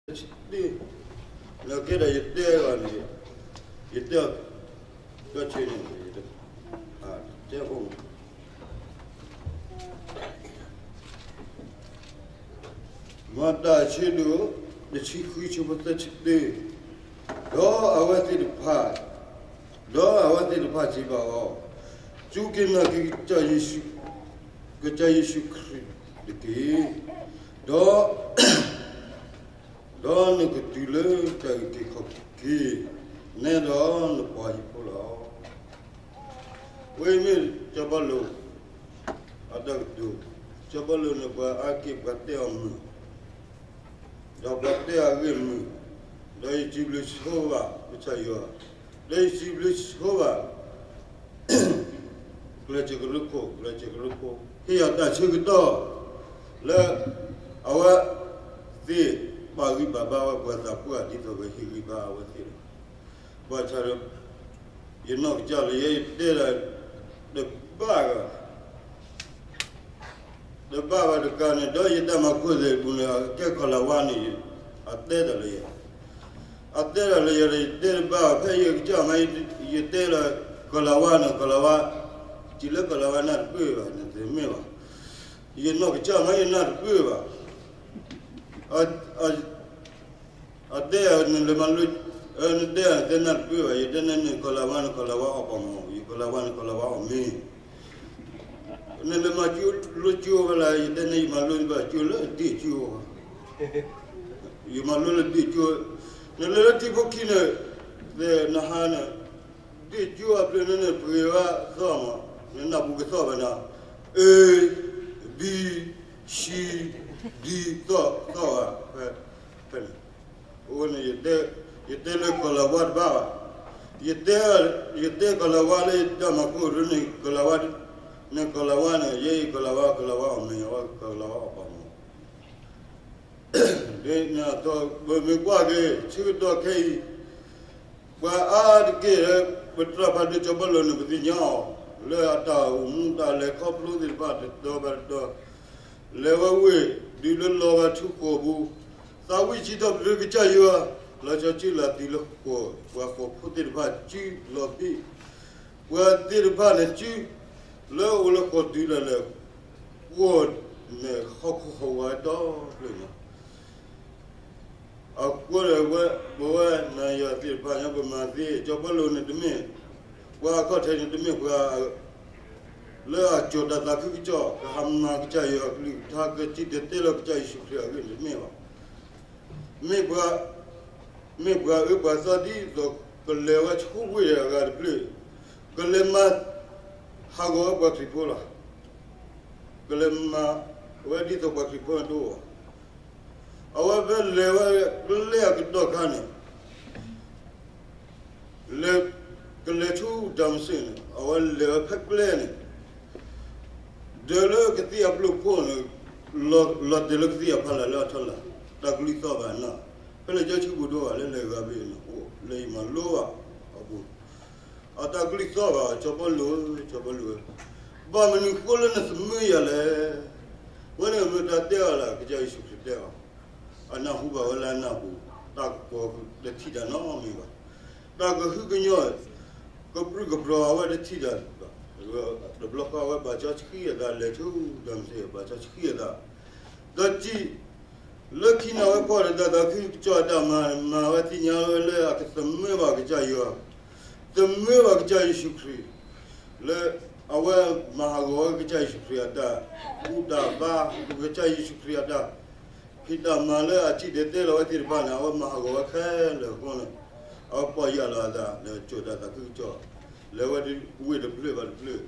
တဆံတၢ, နကဲဒီးယတဲအီၤန့ၣ်, ယတဲအီၤ, ဒီးဆ့န့ၣ်, တဲအီၤ, မၤတၢ်ဆၢဒိၣ် တဆံဃုဆၢဖိသၢဆံတၢ, ဒီးအဝဲသ့ၣ်တဖၣ်, ဒီးအဝဲသ့ၣ်တဖၣ်စံးဘၣ်အီၤ, စူၢ်က့ၤနာ်က့ၤ ကစၢ်ယ့ၣ်ၡူးခရံာ်တက့ၢ်, ဒီး ဒီးနကတုၤလၢတၢ်အုၣ်က့ၤခီၣ်က့ၤ နဲဒီးနပှၤဟံၣ်ဖိလီၤ. အဝဲအံၤမ့ၢ်စီၤပီလူး အတၢ်ကတိၤ, စီၤပီလူးန့ၣ် ပှၤအါက့ၢ်ပှၤတဲအီၤမုာ်, ဒီးပှၤတဲအဂ့ၢ်မုာ်, ဒီးယစံးဘျုးဆိဘၣ်ကစၢ်ယွၤ, ဒီးယစံးဘျုးဆိဘၣ် ကျဲးစၢးကရၢခိၣ်, ကျဲးစၢးကရၢခိၣ် ဟ့ၣ်ယၤတၢ်ဆၢကတီၢ် လၢ အဝဲသ့ၣ်ပာ်ဂံၢ်ပာ်ဘါဝဲပှၤသးပှၢ် ဒ်သိးကဟ့ၣ်ဂံၢ်ဘါအဝဲသ့ၣ်လီၤ. ဘၣ်ဆၣ်ဒီး ယနီၢ်ကစၢ်လၢယဲယတဲဒၣ် တဘၣ်ဘၣ် တဘၣ်ဘၣ်တကးန့ၣ် ဒီးယတၢ်မၤခိၣ်သ့ၣ်ပူၤန့ၣ် အကဲကီၤလၤဝါန့ၣ် အတဲတၢ်လၢယၤ, အတဲတၢ်လၢယၤဒီး ယတဲတဘၣ်ဘၣ် ဖဲယကစၢ်မး ယတဲလၢ ကီၤလၤဝါန့ၣ် ကီၤလၤဝါ, စံးလၢကီၤလၤဝါနၢ်တပၢၢ်ဘၣ်န့ၣ် တမ့ၢ်ဘၣ်, ယနီၢ်ကစၢ်မး ယနၢ်တပၢၢ်ဘၣ် အတဲနလဲၤမၤလိ, နတဲတဲနၢ်တပၢၢ်ဘၣ်, ယတဲန့ၣ် နကီၤလၤဝါန့ၣ် ကီၤလၤဝါအီၣ်ပှၤမၢ်, ယကီၤလၤဝါန့ၣ် ကီၤလၤဝါအီၣ်မ့ၤ, နလဲၤမၤကၠိလိကၠိဝဲလၢ ယတဲန့ၣ် ယမၤလိဘၣ်ကၠိလၢဒ့ၣ်ကၠိ, ယမၤလိလၢဒ့ၣ်ကၠိ, နလဲၤလၢထံဖိခံန့ၣ်, နဟါန့ၣ် ဒ့ၣ်ကၠိအပျဲၢ်န့ၣ် ပှ့ၤဝဲသီၣ်မး, နနၢ်ပူၤကသီၣ်ဘၣ်နၤ, A, B, C, D သီၣ်သီၣ်ဘၣ်, ဖဲန့ၣ်, အဃိန့ၣ် ယတဲလၢကီၤလၤဝါတဘၣ်ဘၣ်, ယတဲကီၤလၤဝါလၢယတၢ်မၤခိၣ်ရၢန့ၣ် ကီၤလၤဝါ, နကီၤလၤဝါန့ၣ် ယဲယကီၤလၤဝါ ကီၤလၤဝါအီၣ်မ့ၤ အဝဲကီၤလၤဝါအီၣ်ပှၤမၢ် ဒ်န့ၣ်အသိး ပမ့ၢ်ကွၢ်က့ၤ ဆၢကတီၢ်ခဲအံၤ ပှၤအါတက့ၢ်လၢ ပသရၣ်ဖးဒိၣ်စီၤပီလူးန့ၣ် ပသ့ၣ်ညါအီၤ လၢအတၢ်အိၣ်မူတၢ်လဲၤခီဖျိသ့ၣ်တဖၣ်တတီၤဘၣ်တတီၤ, လဲၤဝဲဝ့ၢ် တုၤလၢလီၤဂာ်ထူဃီၣ်ပူၤ, သးဝံၣ်စံးထီၣ်ပတြၢၤကစၢ်ယွၤ, လီၤဆီဆံလၢတုၤလၢဃီၣ်, ပှၤဃီၣ်ဖိသ့ၣ်တဖၣ်စုလီၤဘ့ၣ် ပှၤသ့ၣ်တဖၣ်န့ၣ်စု လၢအအိၣ်လၢဃီၣ်တုၤလၢလဲၣ်, ကွီၢ်န့ၣ်ဟီၣ်ခိၣ်ဟီၣ်ဝါဒီဖျၢၣ်န့ၣ်, အဃိဒီးဝဲ ပဝဲနၤယၤသ့ၣ်တဖၣ်ညါ ပမၤသ့ စီၤပီလူးန့ၣ်တမ့ၢ်, ပှၤအခီၣ်ထံးန့ၣ်တမ့ၢ်ပှၤ လၢအစိာ်တၢ်သးခုကစီၣ် ကဟးမၤကစၢ်ယွၤအကလုၢ်ကထါ ကစံၣ်တဲၤတဲလီၤကစၢ်ယ့ၣ်ၡူးခရံာ်အဂ့ၢ်န့ၣ်တမ့ၢ်ဘၣ်. မ့ၢ်ပှၤ, မ့ၢ်ပှၤအၢပှၤသီဒ်သိး ကလဲၤဝဲဆိဝ့ၢ်အဂၤတဖျၢၣ်, ကလဲၤမၤဟးဂီၤဝဲပှၤခရံာ်ဖိလီၤ. ကလဲၤမၤဝဲဒ်သိးပှၤခရံာ်ဖိန့ၣ်တအိၣ်ဘၣ်. အဝဲဖဲလဲၤဝဲကျဲအကတီၢ်ခါန့ၣ် လဲၤ, ကလဲၤဆူဒၤမစ့းန့ၣ် အဝဲလဲၤဝဲဖဲကျဲန့ၣ်, ဒီးလၢကသံၣ်အပျိၢ်ခိၣ်န့ၣ်, လီၤတဲာ်လၢကသံၣ်အဖီလာ်လၢအထီလာ်, တၢ်ကလုၢ်သီၣ်ဘၣ်နီၤ, ဖဲလဲၣ်ကၠီဆံဘူၣ်ဒိၣ်ဘၣ်လၢလဲၤဂၤဘ့ၣ်န့ၣ် အိၣ်လၢယမၤလိဘၣ်အပူၤ, အတၢ်ကလုၢ်သီၣ်ဘၣ် စီၤပီလူး, စီၤပီလူးဧၢ, ဘၣ်မနုၤဃိလၢနသမၢယၤလဲၣ်. ဝဲန့ၣ်မ့ၢ်တၢ်တဲအီၤလၢ ကစၢ်ယ့ၣ်ၡူးခရံာ်တဲအီၤ, အနၢ်ဟူဘၣ်ဝဲလၢအနၢ်ပူၤ, တၢ်ကပီၤတထံၣ်တၢ်နီတမံၤဘၣ်. တၢ်ကဟုကညီၢ်, ကပြုၢ်ကပြီၤအဝဲတထံၣ်တၢ်ဘၣ်. တဘျီဃီအဝဲဘၣ်စီဆှံအသး လဲၤဆူဒၤမစ့း ဘၣ်စီဆှံအသး, ဒီးစံး လၢခံန့ၣ်အဝဲကွၢ်ဒီးတၢ်သးခုကစီၣ်အတၢ်မၤ မၤဝဲသ့ၣ်ညါဝဲလၢအကသမၢဘၣ်ကစၢ်ယွၤ, သမၢဘၣ်ကစၢ်ယ့ၣ်ၡူးခရံာ်, လၢအဝဲမၤဟးဂီၤဝဲကစၢ်ယ့ၣ်ၡူးခရံာ်အတၢ်, ဘူၣ်တၢ်ဘါ, ကစၢ်ယ့ၣ်ၡူးခရံာ်အတၢ်ဖံးတၢ်မၤလၢအစံၣ်တဲၤတဲလီၤဝဲသ့ၣ်တဖၣ်န့ၣ် အဝဲမၤဟးဂီၤဝဲခဲလၢာ်အဃိန့ၣ်, အဝဲပီၢ်ယၢ်လီၤအသး လဲၤစိာ်တၢ်သးခုကစီၣ်, လဲၤဝဲဝ့ၢ်တဖျၢၣ်ဘၣ်တဖျၢၣ်,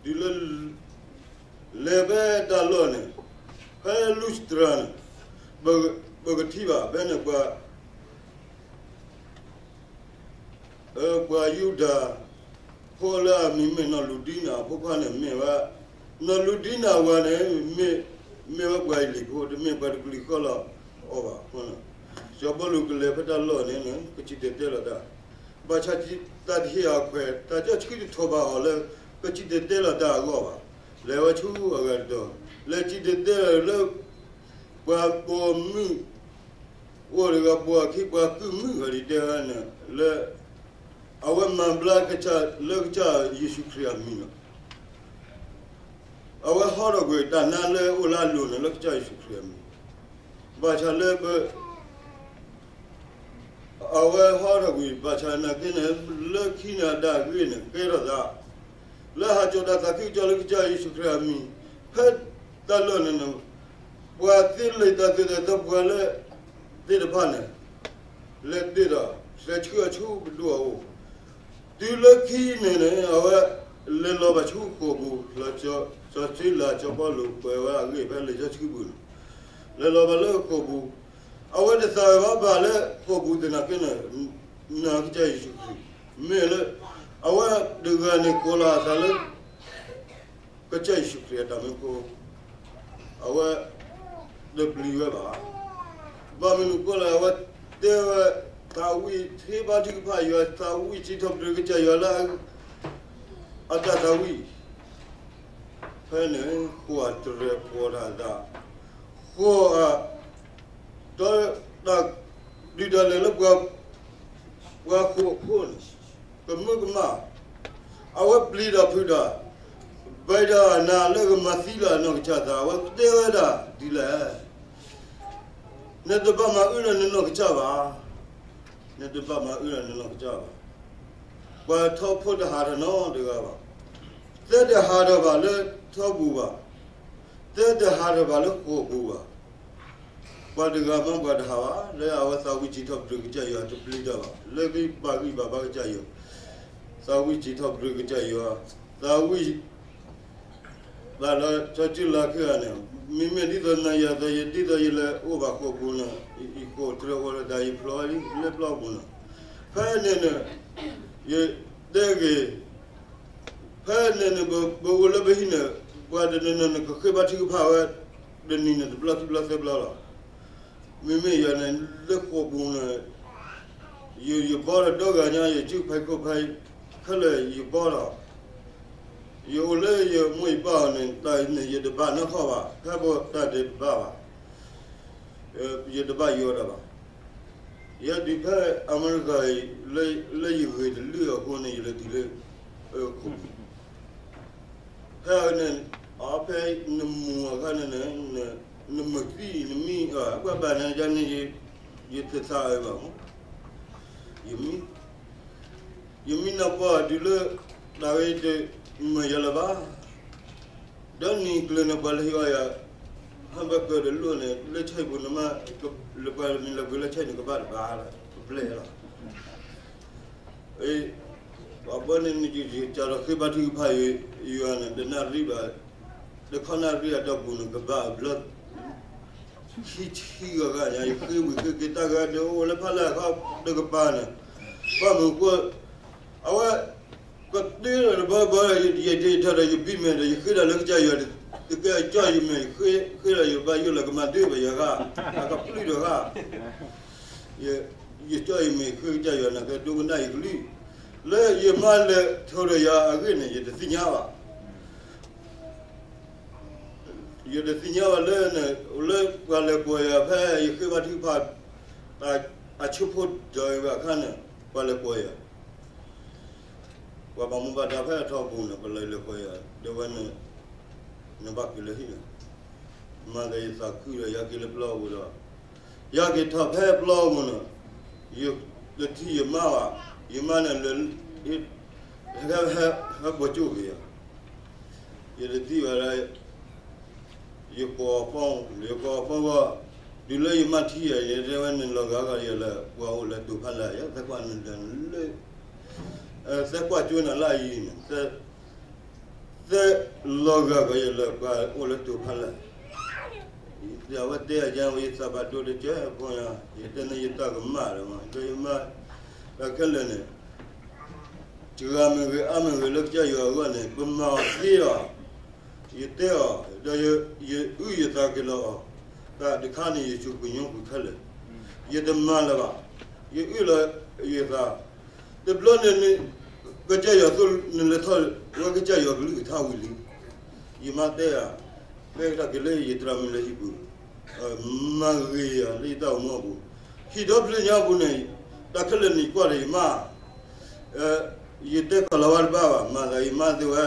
တုၤလၢ လဲၤဖဲတၢ်လီၢ်န့ၣ်, ဖဲလူစတြၤန့ၣ်, ပကထံၣ်ဘၣ် ဖဲန့ၣ်ပှၤ ပှၤယူဒၤဖိလၢအမံၤမ့ၢ်နီၢ်လူၤဒံနၤ အဖိခွါန့ၣ်မ့ၢ်ဝဲ, နီၢ်လူၤဒံနၤဝဲန့ၣ် မ့ၢ်ဝဲပှၤအ့လံၣ်ဖိ တမ့ၢ်ပှၤတကလုာ်ဃီလီၤအီၤဘၣ်အဃိန့ၣ်, စီၤပီလူးကလဲၤဖဲတၢ်လီၢ်န့ၣ် ကစံၣ်တဲၤတဲလီၤတၢ်, ဘၣ်ဆၣ်တၢ်တဟ့ၣ်အခွဲး တၢ်ကၠီဆှံတထီၣ်ဘၣ်အီၤလၢ ကစံၣ်တဲၤတဲလီၤတၢ်အဂီၢ်ဘၣ်. လဲၤဝဲဆူအဂၤတတီၤ, လဲၤစံၣ်တဲၤတဲလီၤလၢ ပှၤပိာ်မုၣ် အိၣ်တဂၤပှၤခံပှၤကုၢ်မုၢ်ဂၤဒ်တဲဝဲန့ၣ် လၢ အဝဲမၤဘျါကစၢ်လၢကစၢ်ယ့ၣ်ၡူးခရံာ်အမံၤလီၤ. အဝဲဟီထီၣ်ကွံာ်တၢ်နါလၢအိၣ်လၢအလိၤန့ၣ် လၢကစၢ်ယ့ၣ်ၡူးခရံာ်အမံၤ, ဘၣ်ဆၣ်လၢပ အဝဲဟီထီၣ်ကွံာ် ဘၣ်ဆၣ်နာ်က့န့ၣ် လၢခံန့ၣ်အတၢ်ဂ့ၢ်န့ၣ် ကဲထီၣ်သး လၢဟးကၠီၤတၢ်သးခုကစီၣ်လၢကစၢ်ယ့ၣ်ၡူးခရံာ်အမံၤ ဖဲတၢ်လီၢ်န့ၣ်န့ၣ် ပှၤသ့လံာ်တၢ်သိၣ်တၢ်သီပှၤလၢ သ့ၣ်တဖၣ်န့ၣ် လဲၤတ့ၢ်ဒီး သဲဆှၢအဆူပဒိၣ်အအိၣ်, တုၤလၢခံန့ၣ်န့ၣ် အဝဲလဲၤလီၤဘၣ်ဆူဃိာ်ပူၤ လၢစီၤစ့လးစီၤပီလူးကွဲးဝဲအဂ့ၢ်ဖဲလံာ်စီဆှံပူၤန့ၣ် လဲၤလီၤဘၣ်လၢဃိာ်ပူၤ, အဝဲတသးဝဲဘၣ်ဘၣ်လၢဃိာ်ပူၤသနာ်က့န့ၣ် နာ်ကစၢ်ယ့ၣ်ၡူးခရံာ် မ့ၢ်လၢ အဝဲတဂၤန့ၣ်ကိးလီၤအသးလၢ ကစၢ်ယ့ၣ်ၡူးခရံာ်အတၢ်မၢဖိ အဝဲ တပျံၤဝဲဘၣ်. ဘၣ်မနုၤအဃိလဲၣ် အဝဲတဲဝဲ သးဝံၣ်ထံဘါထုကဖၣ်ယွၤ သးဝံၣ်စံးထီၣ်ပတြၢၤကစၢ်ယွၤလၢ အတၢ်သးဝံၣ် ဖဲန့ၣ် ဃိာ်အတြဲၤဖှီၣ်တၢ်သး ဃိာ်အ ဒီးတၢ်ဒုးတၢ်လဲၤလၢပှၤ ပှၤဃိာ်အခိၣ်န့ၣ် ကမၢကမၣ် အဝဲပျံၤတၢ်ဖုးတၢ် ဘၣ်ဒီးအနၢ်လၢကမၤသံလၢအနီၢ်ကစၢ်သး အဝဲတဲဝဲဒၣ်ဒ်လဲၣ်, နတဘၣ်မၤအၢလၢနနီၢ်ကစၢ်ဘၣ်, နတဘၣ်မၤအၢလၢနနီၢ်ကစၢ်ဘၣ်. ပှၤထီဖိတဟးထီၣ်နီတဂၤဘၣ်, သဲတဟးထီၣ်ဘၣ်လၢထီပူၤဘၣ်, သဲတဟးထီၣ်ဘၣ်လၢဃိာ်ပူၤဘၣ် ပှၤတဂၤမ့ၢ်ပှၤတဟးဘၣ် လၢအဝဲသးဝံၣ်စံးထီၣ်ပတြၢၤကစၢ်ယွၤတပျံၤတၢ်ဘၣ် လၢဂံၢ်ဘါဂံၢ်ဘါဘၣ်ကစၢ်ယွၤ, သးဝံၣ်စံးထီၣ်ပတြၢၤကစၢ်ယွၤ, သးဝံၣ် ဘၣ်လီၤ စီၤစုလၤခံဂၤန့ၣ် မ့မ့ၢ်ဒ်သိးနၤယၤသိးယဒ်သိးယလဲၤအိၣ်ဘၣ်ဃိာ်ပူၤန့ၣ် ယဃိာ်တြဲၤအိၣ်လၢတၢ်ယဖျိလံ လၢပျီပူၤန့ၣ်, ဖဲန့ၣ်န့ၣ် ယတဲဂ့ၤ ဖဲန့ၣ်န့ၣ် ပအိၣ်လၢပဟံၣ်န့ၣ် ပှၤတနီၤနီၤန့ၣ် ကဃ့ဘါထုကဖၣ်ဝဲ တနံၤန့ၣ် တဘျီခံဘျီသၢဘျီလီၤ. မ့မ့ၢ်ယၤန့ၣ် လၢဃိာ်ပူၤန့ၣ် ယ ယဘီထီၣ်ဒီဂၤညါ ယစုဖဲခိၣ်ဖဲ ခဲလၢာ်ယဘီထီၣ် ယအိၣ်လၢယမိၢ်ယပၢ်အအိၣ်န့ၣ် တၢ်န့ၣ်ယတဘၣ်နီတခီၣ်ဘၣ် ဖဲပတၢ်ဒဲးတဘၣ်ဘၣ် ယတဘၣ်ယိၤတၢ်ဘၣ်. ယဲဒုးဖဲအမဲရကၤအံၤ လၢယဂ့ၤတလုၢ်အဃိန့ၣ် ယလဲၤတုၤလၢ ခိၣ် ဖဲန့ၣ် အဖဲနမူအခါန့ၣ်န့ၣ် နမုာ်သံနမံ ပှၤဘၣ်နၤယၤန့ၣ် ယတသးအၢဘၣ်မး ယမံ ယမံနၢ်ပၢၢ်တုၤလၢ တၢ်ဂ့ၤတမုာ်ယၤလၢၤဘၣ်. ဒီးနံၤကျၢၤန့ၣ် ပှၤလၢဟ့ၣ်အီၣ်ယၤ ဟဲဘၣ်ကၢၢ်တလိၣ်န့ၣ် လၢဆဲးပူၤန့ၣ်မး လၢပှၤမ့ၢ်လဲၤပှ့ၤလၢဆဲးန့ၣ် ကဘၣ်တဘၣ်လီၤ ကဘျဲၣ်လီၤ. ပှၤဘီန့ၣ် နကစၢ်ဒီးဃ့ဘါထုကဖၣ်ယွၤန့ၣ် တနၣ်ရံၣ်ဘၣ် တခီနၣ်ရံၣ်အတီၢ်ပူၤန့ၣ် ကဘၣ်ဘျီ ခံဆံဂၤဂၤညါ ယဃ့ဝံၤဃ့က့ၤတၢ်ဂၤဒဲးအိၣ်လၢဖးလဲၢ်အခီတကပၤန့ၣ် ဘၣ်မုၢ်ကွၢ် အဝဲ ကတ့ဒီးတဘၣ်ဘၣ် ယတဲထီၣ်ဒီးယဘံၣ်မဲာ်ဒီး ယဃ့တၢ်လၢကစၢ်ယွၤ တကဲကၠီၣ်ယမဲာ် ယဃ့ဒီးယဘၣ်ယိၣ်လၢကမၤဒၢဘၣ်ယၤဂၤ အကပျုၢ်ဒီးဂၤ ယကၠီၣ်ယမဲာ်ဃ့ကစၢ်ယွၤန့ၣ် ကဲဒိကနၣ်ယကလုၢ် လၢယမါလဲၤထိးဒီးယၤအဂ့ၢ်န့ၣ် ယတသ့ၣ်ညါဘၣ် ယတသ့ၣ်ညါဘၣ်လၢ လၢပှၤလဲၤကွၢ်ယၤဖဲယဃ့ဘါထုကဖၣ် အဆၢဖိတၢ်ဂၤအခါန့ၣ် ပှၤလဲၤကွၢ်ယၤ ပှၤဘၣ်မူဘၣ်ဒါဖဲအထီပူၤန့ၣ် ပှၤလဲၤလဲၤကွၢ်ယၤ တဲဝဲန့ၣ် နဘၣ်က့ၤလၢဟံၣ်လီၤ မၤသးယသးခုဒီး ယက့ၤလၢပျီပူၤဒီး ယက့ၤထီၣ်ဖဲပျီပူၤန့ၣ် ယတထံၣ်ယမါဘၣ် ယမါန့ၣ်လၢ ဟဲ ဟဲပိာ်ကၠိၣ်က့ၤယၤ ယတထံၣ်ဘၣ်လၢ ယကိးဖီ ယကိးဖီဝဲ တုၤလၢယမါထံၣ်ယၤ ယတဲဝဲန့ၣ်လီၤဂာ်ဂာ်ယၤလၢ ပှၤအိၣ်လၢတိာ်ဖးလဲၢ် ယသဲကွၢ်နဒၢးလၢ သဲကွၢ်ကၠိနၤလၢအံၤန့ၣ် သဲလီၤဂာ်ဂာ်ယၤလၢ ပှၤအိၣ်လၢတိာ်ဖးလဲၢ် ယတဲအဝဲတဲအယါဝဲ ယသးဘၣ်ဒိတကဲးဖိယါ ယတဲန့ၣ်ယတၢ်ကမၣ်လၢၤမး ဒီးယမါ ဒီးခဲလၢာ်န့ၣ် စှၤမ့ၢ်ဂ့ၤ အါမ့ၢ်ဂ့ၤလၢကစၢ်ယွၤအဂီၢ်န့ၣ် ပမၤအီၤသ့အီၤ ယတဲအီၤ ဒီးယအုၣ်ယသးက့ၤလီၤအီၤ တၢ်တခါန့ၣ် ယစူၢ်ကညီဃုာ်ခဲလၢာ် ယတမၤလၢၤဘၣ် ယအုၣ်လီၤယသး တဘျီန့ၣ် ကစၢ်ယွၤသိၣ်နလဲၤထီၣ်ဝဲကစၢ်ယွၤကလုၢ်ကထါဝံၤလံ ယမါတဲယၤ ဖဲတၢ်က့ၤလၢယတြၢ်မုၢ်လၢဟံၣ်ပူၤ မၤဂ့ၤယၤလၢယတၢ်အိၣ်မူအပူၤ ဟံၣ်ဒီဖျၢၣ်ညါပူၤန့ၣ်, တၢ်ခဲလၢာ်န့ၣ်ကွၢ်ဒီးယမါ, ယတဲကီၢ်လၤဝါတဘၣ်ဘၣ်, မၤသးယမါသ့ဝဲ,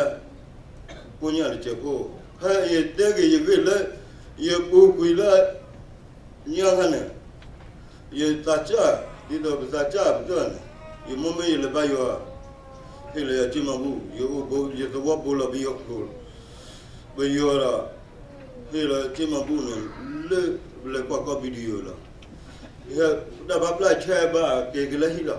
ကိညၣ်တစဲးဖိ, ဖဲယတဲက့ၤယဂ့ၢ်လၢ, ယပူၤကွံာ်လၢ, ညါခါန့ၣ်, ယသးစၢ်, ဒ်သိးပသးစၢ်ပတၢၢ်န့ၣ်, ယမိၢ်မ့ၢ်ယလဲၤဘါယွၤ, ဟ့ၣ်လီၤယၤက့မၤဘူၣ်, ယအိၣ်ဘိ ယသဝီဘိလီၤပယီၤကျိာ်, ပယီၤဒီး, ဟ့ၣ်လီၤက့မၤဘူၣ်န့ၣ်, လၢလဲၤကွၢ်ကီၢ် video လီၤ. တၢ်ဘၣ်ပျၢ်ဆဲဘၣ်က့ၤက့ၤလၢဟံၣ်လီၤ.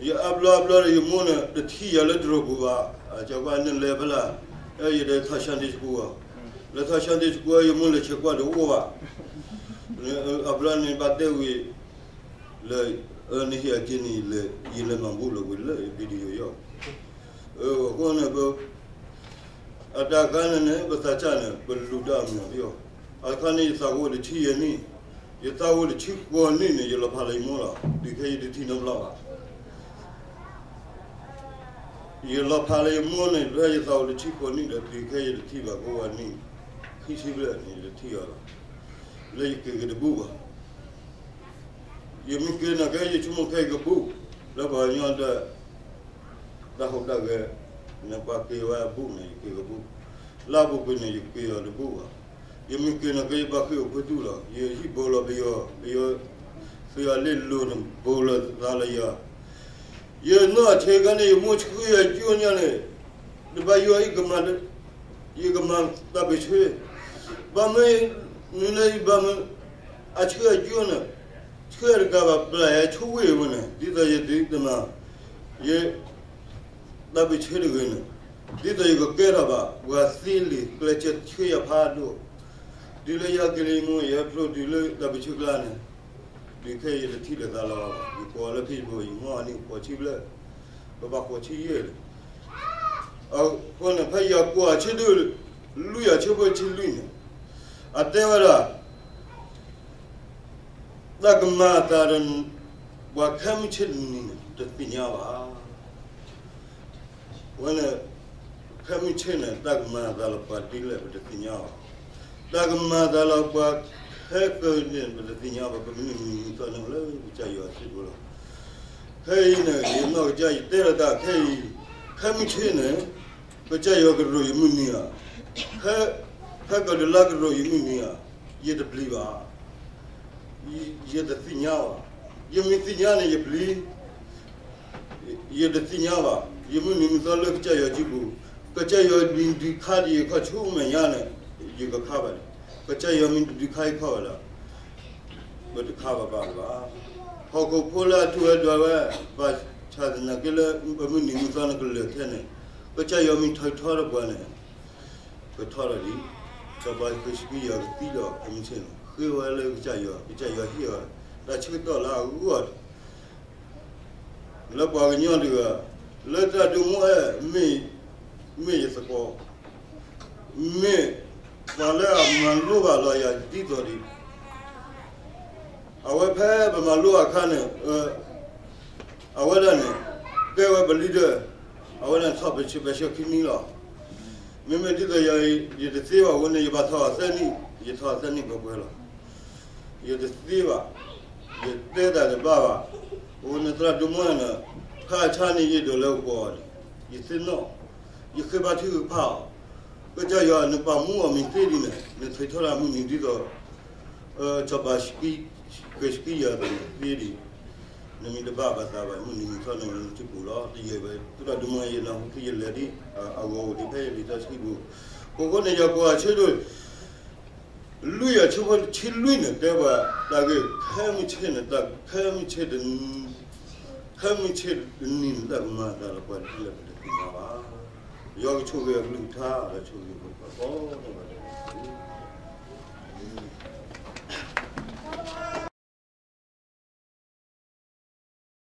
ယအါဘျီအါဘျီဒီးယမိၢ်န့ၣ် တထံၣ်ယၤလၢတြီၤပူၤဘၣ်, အကကွၢ်နလဲၤဖဲလဲၣ်, ယဒဲးထီၣ် Sunday school အီၤ, လဲၤထီၣ် Sunday school ယမိၢ်လဲၤဆဲးကွၢ်တအိၣ်ဘၣ်, အဘျီန့ၣ်ဘၣ်တဲဝံၤ, လၢ, နဟ့ၣ်အက့န့ၣ် ယလဲၤမၤဘူၣ်လီၤဝံၤလၢ video ယီၤ, အဃိန့ၣ်ပ အတၢ်ခါန့ၣ်န့ၣ် ပသးစၢ်န့ၣ် ပလူၤတၢ်အမံၤအီၤ, အခါန့ၣ်ယသးအိၣ်တဆံယဲၢ်နံၣ်, ယသးအိၣ်တဆံဃိးနံၣ်န့ၣ် ယလီၤဖးလၢယမိၢ်လီၤ, တုၤခဲအံၤယတထံၣ်နီတဘျီဘၣ်. ယလီၤဖးလၢယမိၢ်န့ၣ် ဖဲယသးအိၣ်တဆံဃိးနံၣ်ဒီး တုၤခဲယတထံၣ်ဘၣ်ကိးဝဲနံၣ်, ခံဆံဘျဲၣ်န့ၣ် ယတထံၣ်အီၤလီၤ, လၢယက့ၤက့ၤတဘူၣ်ဘၣ်. ယမ့ၢ်က့ၤန့ၣ်က့ ယဆိကမိၣ်ခဲအံၤကဘူၣ်, လၢပှၤကညီဒီး တၢ်ဟူးတၢ်ဂဲၤ, နပှၤက့ၤဝဲအဘူၣ်န့ၣ် ယက့ၤကဘူၣ်, လၢအပူၤကွံာ်န့ၣ် ယက့ၤအီၤတဘူၣ်ဘၣ်. ယမ့ၢ်က့ၤန့ၣ်က့ ယဘၣ်ဃ့ၢ်အိၣ်ဖှိၣ်တူၢ်လီၤ, ယဟံၣ်ဘိလီၤပယီၤ, ပယီၤသုးအလ့ၣ်လိၤန့ၣ် ဘိလီၤသးလၢယၤ, ယနီၢ်အဆ့ကန့ၣ် ယမိၢ်ဆှၢယၤကၠိညါန့ၣ်, တဘၣ်ယိၣ်အံၤကမၤ ယကမၤတၢ်ပ့းဆှၢ, ဘၣ်မနုၤ, နဘၣ်မနုၤ, အဆှၢအကၠိန့ၣ်, ဆှၢတကးဘၣ် ပျၢ်ယၤဆိဝ့ၢ်ဝဲန့ၣ် ဒ်သိးယဒုးတမၤ, ယ, တၢ်ပ့းဆှၢတဂ့ၤန့ၣ်, ဒ်သိးယကကဲထီၣ်ဘၣ် ပှၤသ့လံာ်ကျဲဆှၢယၤဖးဒိၣ်, တုၤလၢယဟဲက့ၤလၢယမိၢ် ယဟဲဖျိတုၤလၢတၢ်ပ့းဆှၢကျါန့ၣ်, တုၤခဲအံၤယတထံၣ်လိာ်သးလီၤ, ယကွၢ်လၢ Facebook ယမီၢ်အနံၣ်ဃိးဆံဘျဲၣ်, ကဘၣ်ဃိးဆံယဲၢ်လံ အဃိန့ၣ် ဖဲယကွၢ်ဆၢဒိၣ်, လွံၢ်အဆၢဖိဆံလွံၢ်န့ၣ်, အတဲဝဲဒၣ်, တၢ်ကမၤအသးဒီး ပှၤခဲမုၢ်ဆ့ၣ်တနံၤန့ၣ် တသ့ၣ်ညါဘၣ်. ဝဲန့ၣ်, ခဲမုၢ်ဆ့ၣ်န့ၣ် တၢ်ကမၤအသးလီၤပှၤဒ်လဲၣ် ပတသ့ၣ်ညါဘၣ်. တၢ်ကမၤအသးလီၤပှၤခဲကၢန့ၣ် ပတသ့ၣ်ညါဘၣ်, ပမ့ၢ်မုၢ်နံၤမုၢ်သီန့ၣ်လၢကစၢ်ယွၤအစုပူၤလီၤ. ခဲအံၤန့ၣ် ယနီၢ်ကစၢ်ယတဲလီၤတၢ်ခဲအံၤ, ခဲမုၢ်ဆ့ၣ်န့ၣ်, ကစၢ်ယွၤကရိးယမုၢ်နံၤဧါ, ဖဲကီၢ်ဒုးလၢကရိးယမုၢ်နံၤဧါ, ယတပျံၤဘၣ်, ယတသ့ၣ်ညါဘၣ်, ယမ့ၢ်သ့ၣ်ညါန့ၣ်ယပျံၤ ယတသ့ၣ်ညါဘၣ်, ယမုၢ်နံၤမုၢ်သီလၢကစၢ်ယွၤစုပူၤ, ကစၢ်ယွၤမ့ၢ်ဒုးခါဒံးယခီၣ်ဆူမဲာ်ညါန့ၣ်, ယကခါဘၣ်န့ၣ်, ကစၢ်ယွၤမ့ၢ်တဒုးခါယခီၣ်ဘၣ်ဒီး, ပတခါဘၣ်ဘၣ်လၢၤဘၣ်. ဟီၣ်ခိၣ်ဖိလၢအထူးအဒွးဝဲ, ဘၣ်ဆၣ်သနာ်က့လၢပမုၢ်နံၤမုၢ်သီန့ၣ်ကလၢာ်ထဲန့ၣ်, ကစၢ်ယွၤမ့ၢ်ထုးထီဒီးပှၤန့ၣ်, ကထုးထီဒီးဒ်, စီၤပၤဃ့းစကံယၤကသံဒီးအမုၢ်ဆ့ၣ်န့ၣ် ဃ့ဝဲလၢကစၢ်ယွၤ, ကစၢ်ယွၤဟ့ၣ်အီၤ, တၢ်ဆၢကတီၢ်လၢအဂီၢ် လၢပှၤကညီတဂၤ, လၢတၢ်ဒိၣ်မူအဲၣ်, မ့ၢ်ယသကိး, မ့ၢ်ပှၤလၢအမၤလိဘၣ်လီၤယၤဒ်သိးဒံး, အဝဲဖဲပမၤလိအခါန့ၣ်, အဝဲဒၣ်န့ၣ်, ကဲဝဲပလံဒၢ, အဝဲဒၣ်န့ၣ်ထီၣ်ပဆၢခံမံၤလီၤ. မ့မ့ၢ်ဒ်သိးယၤအံၤ, ယတသ့ဘၣ်အဃိန့ၣ် ယဘၣ်ထီၣ်သၢနံၣ်, ယထီၣ်သၢနံၣ်ပှဲၤပှဲၤလီၤ. ယတသ့ဘၣ်, ယတဲတၢ်တဘၣ်ဘၣ်, အဃိန့ၣ်သရၣ်ဒိၣ်မူန့ၣ်, ဖဲအဆါန့ၣ်ယဒိးလၢပှၤအီၤန့ၣ်, ယသ့ၣ်နီၣ်, ယဃ့ဘါထုကဖၣ်အီၤ, ကစၢ်ယွၤနပာ်မူအီၤမ့ၢ်သ့ဒ်န့ၣ် နထုးထီၣ်တၢ်မုၢ်နံၤဒ်သိး စီၤပၤဃ့း, ဃ့းစကံယၤသ့ဒံး, နမ့ၢ်တဘၣ်ဘၣ်သးဘၣ် မုၢ်နံၤမုၢ်သီန့ၣ် နစုပူၤလီၤ တယဲၢ်ဘၣ်, သရၣ်ဒိၣ်မူယဲနၢ်ဟူသ့ယလဲၤဒ်, အဂီၢ်အိၣ်ဒံးဖဲယလံာ်စီဆှံပူၤ, အဃိန့ၣ် ယကွၢ်ဆၢဒိၣ် လွံၢ်အဆၢဖိတဆံလွံၢ်န့ၣ် တဲပှၤ, တၢ်ဂ့ၢ်ခဲမုၢ်ဆ့ၣ်န့ၣ်, တၢ်ခဲမုၢ်ဆ့ၣ်တနံၤ, ခဲမုၢ်ဆ့ၣ်တနံၤန့ၣ် တၢ်ကမၤအသးလၢပှၤဒ်လဲၣ်ပတသ့ၣ်ညါဘၣ်. ယွၤကဆိၣ်ဂ့ၤအကလုၢ်ကထါ ဒီးဆိၣ်ဂ့ၤပှၤကိးဂၤဒဲးတက့ၢ်.